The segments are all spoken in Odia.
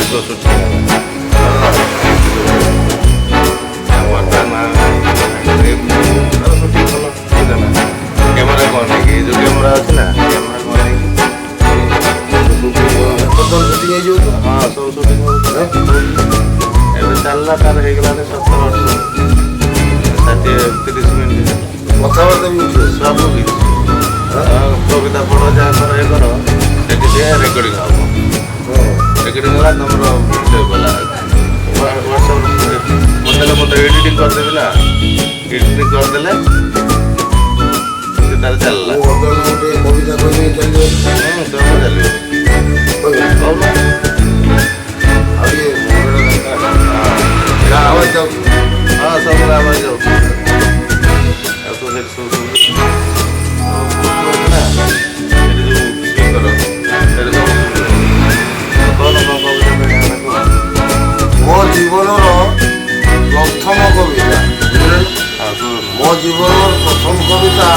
ସବୁ ସୁଟିଂ ହେଲା। ବର୍ତ୍ତମାନ ସୁଟିଂ କଲ, ବୁଝିଲ ନା? କ୍ୟାମେରା କ'ଣ ନେଇକି, ଯୋଉ କ୍ୟାମେରା ଅଛି ନା, କ୍ୟାମେରା କ'ଣ ନେଇକି ବର୍ତ୍ତମାନ ସୁଟିଂ ହେଇଯିବ ତ? ହଁ, ସବୁ ସୁଟିଂ ହଉଛି ଏବେ, ଚାଲିଲା। ତାର ହେଇଗଲାଣି 17, 18, 60, 30 ମିନିଟ୍। କଥାବାର୍ତ୍ତା ବି ଉଠିବ? ସବୁ କିଛି। କବିତା ପଢ଼, ଯାହା କର, ଇଏ କର, ସେଠି ସେ ରେକର୍ଡ଼ିଂ ହବ। ରେକର୍ଡ଼ିଂ ହେଲା, ତମର ସେଭ୍ କଲା ହ୍ୱାଟ୍ସଆପ୍ରେ ମୁଁ ଦେଲେ, ମୁଁ ତ ଏଡ଼ିଟିଂ କରିଦେବି ନା। ଏଡ଼ିଟିଂ କରିଦେଲେ ସେ ତାର ଚାଲିଲା। ମୁଁ ବର୍ତ୍ତମାନ ଗୋଟେ କବିତା କହିବି, ଚାଲିବ? ହୁଁ, ସବୁ ଚାଲିବ। କହିବି? କହୁନ। ଆଉ ଇଏ ମୁଣ୍ଡଟା ଦରକାର। ଏଇଟା ଆୱାଜ ଯାଉଛି? ହଁ, ସବୁ ଆବାଜ ଯାଉଛି। ଆଉ ସବୁ ସେଠି ସବୁ ଶୁଭୁଛି ନା, ସେଠି ଯୋଉ ସ୍ପିକର, ସେଠି ସବୁ ଶୁଭୁଛି। କହୁନ, କ'ଣ କବିତା କହିବା କଥା କୁହ। ମୋ ଜୀବନର ପ୍ରଥମ କବିତା, ବୁଝିଲେ ନା? ହଁ, କୁହ। ମୋ ଜୀବନର ପ୍ରଥମ କବିତା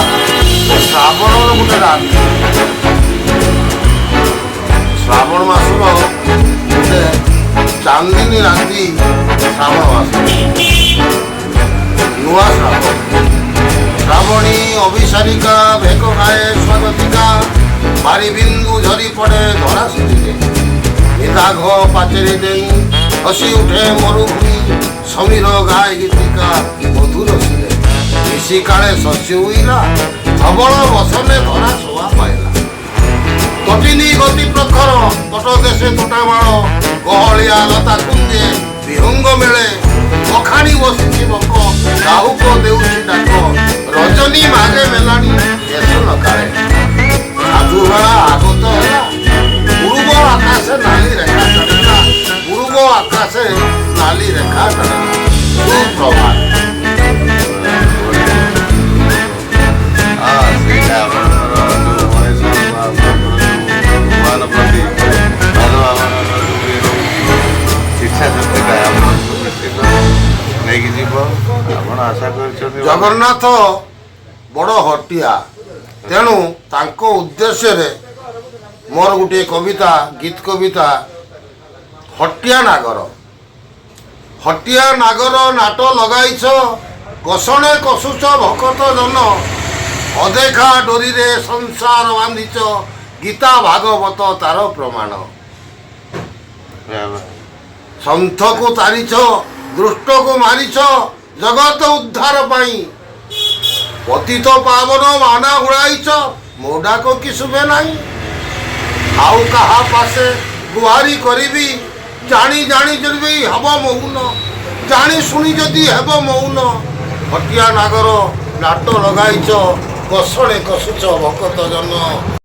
ଶ୍ରାବଣର ଗୋଟେ ରାତି, ଶ୍ରାବଣ ମାସର ଗୋଟେ ଚାନ୍ଦିନୀ ରାତି, ଶ୍ରାବଣ ମାସ, ନୂଆ ଶ୍ରାବଣ। ଶ୍ରାବଣୀ ଅଭିସାରିକା ଭେକ ଗାଏ ସ୍ୱାଗତିକା, ବାରି ବିନ୍ଦୁ ଝରି ପଡ଼େ ଧରା ସୁରିରେ। ନିଦାଘ ପାଚେରୀ ଡେଇଁ ହସି ଉଠେ ମରୁଭୂମି, ସମୀର ଗାଏ ଗୀତିକା ମଧୁର ସୁରେ। ନିଶି କାଳେ ଶସ୍ୟ ଉଇଲା, ଧବଳ ବସନେ ଧରା ଶୋଭା ପାଇଲା। ତଟିନୀ ଗତି ପ୍ରଖର, ତଟ ଦେଶେ ତୋଟାମାଳ, ଗହଳିଆ ଲତା କୁଞ୍ଜେ ବିହଙ୍ଗ ମେଳେ। ବଖାଣି ବସିଛି ବକ, ଡାହୁକ ଦେଉଛି ଡାକ, ରଜନୀ ମାଗେ ମେଲାଣି ଦେଶ ନ କାଳେ। ସାଧୁ ବେଳା ଆଗତ ହେଲା, ପୂର୍ବ ଆକାଶେ ନାଲି ରେଖା ଟାଣିଲା, ପୂର୍ବ ଆକାଶେ ନାଲି ରେଖା ଟାଣିଲା। ସୁପ୍ରଭାତ। ହଁ, ସେଇଟା ଆପଣଙ୍କର ଯୋଉ ମହେଶ ଆପଣଙ୍କର ଯୋଉ ଭଗବାନ ପ୍ରତି ଭାଦଭାବନାର ଯୋଉ ଇଏ ରହୁଛି, ଇଚ୍ଛା ଶକ୍ତିଟା ଆପଣଙ୍କୁ ନିଶ୍ଚିତ ନେଇକି ଯିବ, ଆପଣ ଆଶା କରିଛନ୍ତି। ଜଗନ୍ନାଥ ବଡ଼ ହଟିଆ, ତେଣୁ ତାଙ୍କ ଉଦ୍ଦେଶ୍ୟରେ ମୋର ଗୋଟିଏ କବିତା, ଗୀତ କବିତା, ହଟିଆ ନାଗର। ହଟିଆ ନାଗର ନାଟ ଲଗାଇଛ, କଷଣେ କଷୁଛ ଭକତ ଜନ। ଅଦେଖା ଡୋରିରେ ସଂସାର ବାନ୍ଧିଛ, ଗୀତା ଭାଗବତ ତାର ପ୍ରମାଣ। ସନ୍ଥକୁ ତାରିଛ, ଦୁଷ୍ଟକୁ ମାରିଛ ଜଗତ ଉଦ୍ଧାର ପାଇଁ। ପତିତ ପାବନ ବାନା ଉଡ଼ାଇଛ, ମୋ ଡାକ କି ଶୁଭେ ନାହିଁ? ଆଉ କାହା ପାଶେ ଗୁହାରି କରିବି? ଜାଣି ଜାଣି ଯଦି ହେବ ମୌନ, ଜାଣି ଶୁଣି ଯଦି ହେବ ମୌନ। ହଟିଆ ନାଗର ନାଟ ଲଗାଇଛ, କଷଣେ କଷୁଛ ଭକତ ଜନ।